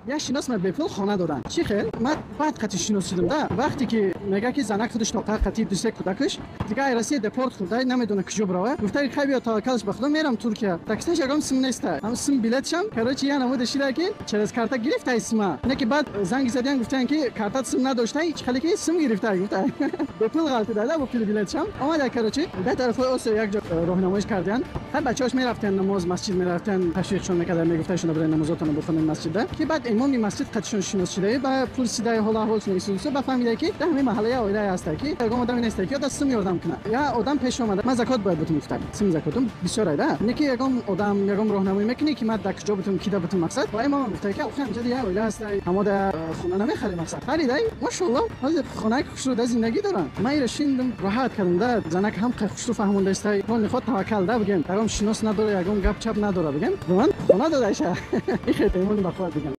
Як шинос ма бепул хона доданд. Чӣ хел? Ман баъд қати шинос шудам да. Вақте ки мега ки занак худаш тоқа қати ду-се кӯдакаш, дига ай Россия депорт хӯрда, намедона куҷо бирава. Гуфта хай биё, таваккалш ба Худо, мерам Туркия. Таксиш ягон сим неста. Ҳам сим билетшам, короче, я намуда шида ки через карта гирифтай сима. Не ки баъд занг задиан, гуфтан ки картат сим надоштай, чӣ хеле ки сим гирифтай, гуфта. Бепул ғалтида да бо пули билетшам. Омада, короче, дар тарафҳои Осиё як ҷо роҳнамоиш кардиан. Ҳар бачаҳош мерафтан намоз, масҷид мерафтан, ташвиқшон мекардан, мегуфташон барои намозотонро бихонем масҷидда. Ки баъд имоми масҷид қатишон шинос шуда, ба пурсидаи ҳол аҳволшон исусу, ба фаҳмида ки дар ҳамин маҳалла як оилае ҳаста ки ягон одаме неста ки ёда сим ёрдам кунад. Я одам пеш омада, ман закот бояд бутум, гуфтам. Сим закотум бисёр айда. Не ки ягон одам ягон роҳнамоӣ мекунӣ ки ман дар куҷо бутум, кида бутум, мақсад. Ва имом гуфта ки охи ҳамҷода як оила ҳаста, ҳамода хона намехарем, мақсад. Харидай, машоаллоҳ, ҳозир хонаи хушрӯ дар зиндагӣ дорам. Ман ира шиндам, роҳат кардам да, занак ҳам хушрӯ фаҳмондаиста. Ҳол мехоҳад таваккал да бигем. Ягон шинос надора, ягон гап чап надора бигем. Ба ман хона додайша. Ин хел имони бақувват бигем.